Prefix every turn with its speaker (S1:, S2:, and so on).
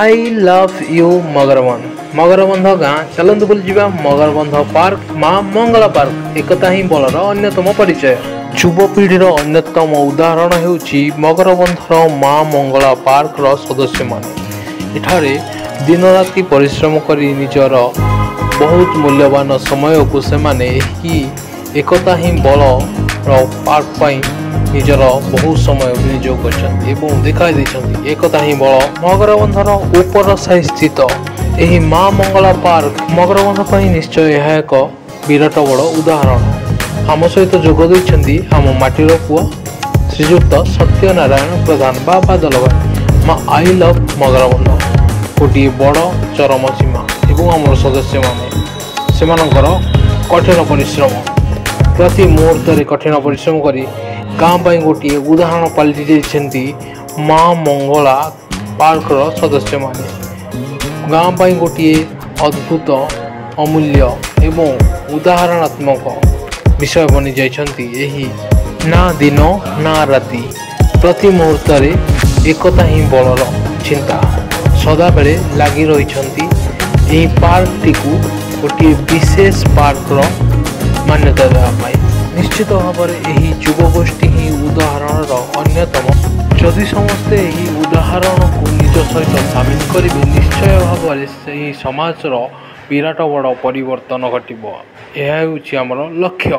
S1: I love you Magarabandha, Magarabandha ଗାଁ। ଚାଲନ୍ତୁ ବୁଲିଯିବା ମଗରବନ୍ଧ ପାର୍କ, ମା ମଙ୍ଗଳା ପାର୍କ। ଏକତା ହିଁ ବଳର ଅନ୍ୟତମ ପରିଚୟ। ଯୁବପିଢ଼ିର ଅନ୍ୟତମ ଉଦାହରଣ ହେଉଛି ମଗରବନ୍ଧର ମା ମଙ୍ଗଳା ପାର୍କର ସଦସ୍ୟମାନେ। ଏଠାରେ ଦିନରାତି ପରିଶ୍ରମ କରି ନିଜର ବହୁତ ମୂଲ୍ୟବାନ ସମୟକୁ ସେମାନେ ଏହି ଏକତା ହିଁ ବଳର ପାର୍କ ପାଇଁ ନିଜର ବହୁ ସମୟ ବିନିଯୋଗ କରିଛନ୍ତି ଏବଂ ଦେଖାଇ ଦେଇଛନ୍ତି ଏକତା ହିଁ ବଳ। ମଗରବନ୍ଧର ଉପର ସାହି ସ୍ଥିତ ଏହି ମା ମଙ୍ଗଳା ପାର୍କ ମଗରବନ୍ଧ ପାଇଁ ନିଶ୍ଚୟ ଏହା ଏକ ବିରାଟ ବଡ଼ ଉଦାହରଣ। ଆମ ସହିତ ଯୋଗ ଦେଇଛନ୍ତି ଆମ ମାଟିର ପୁଅ ଶ୍ରୀଯୁକ୍ତ ସତ୍ୟନାରାୟଣ ପ୍ରଧାନ ବା ବାଦଲ ଭାଇ। ମା I love Magarabandha ଗୋଟିଏ ବଡ଼ ଚରମ ସୀମା ଏବଂ ଆମର ସଦସ୍ୟମାନେ ସେମାନଙ୍କର କଠିନ ପରିଶ୍ରମ, ପ୍ରତି ମୁହୂର୍ତ୍ତରେ କଠିନ ପରିଶ୍ରମ କରି ଗାଁ ପାଇଁ ଗୋଟିଏ ଉଦାହରଣ ପାଲଟି ଯାଇଛନ୍ତି। ମା ମଙ୍ଗଳା ପାର୍କର ସଦସ୍ୟମାନେ ଗାଁ ପାଇଁ ଗୋଟିଏ ଅଦ୍ଭୁତ, ଅମୂଲ୍ୟ ଏବଂ ଉଦାହରଣାତ୍ମକ ବିଷୟ ବନିଯାଇଛନ୍ତି। ଏହି ନା ଦିନ ନା ରାତି, ପ୍ରତି ମୁହୂର୍ତ୍ତରେ ଏକତା ହିଁ ବଳର ଚିନ୍ତା ସଦାବେଳେ ଲାଗି ରହିଛନ୍ତି ଏହି ପାର୍କଟିକୁ ଗୋଟିଏ ବିଶେଷ ପାର୍କର ମାନ୍ୟତା ଦେବା ପାଇଁ। ନିଶ୍ଚିତ ଭାବରେ ଏହି ଯୁବଗୋଷ୍ଠୀ ହିଁ ଉଦାହରଣର ଅନ୍ୟତମ। ଯଦି ସମସ୍ତେ ଏହି ଉଦାହରଣକୁ ନିଜ ସହିତ ସାମିଲ କରିବେ, ନିଶ୍ଚୟ ଭାବରେ ସେହି ସମାଜର ବିରାଟ ବଡ଼ ପରିବର୍ତ୍ତନ ଘଟିବ। ଏହା ହେଉଛି ଆମର ଲକ୍ଷ୍ୟ।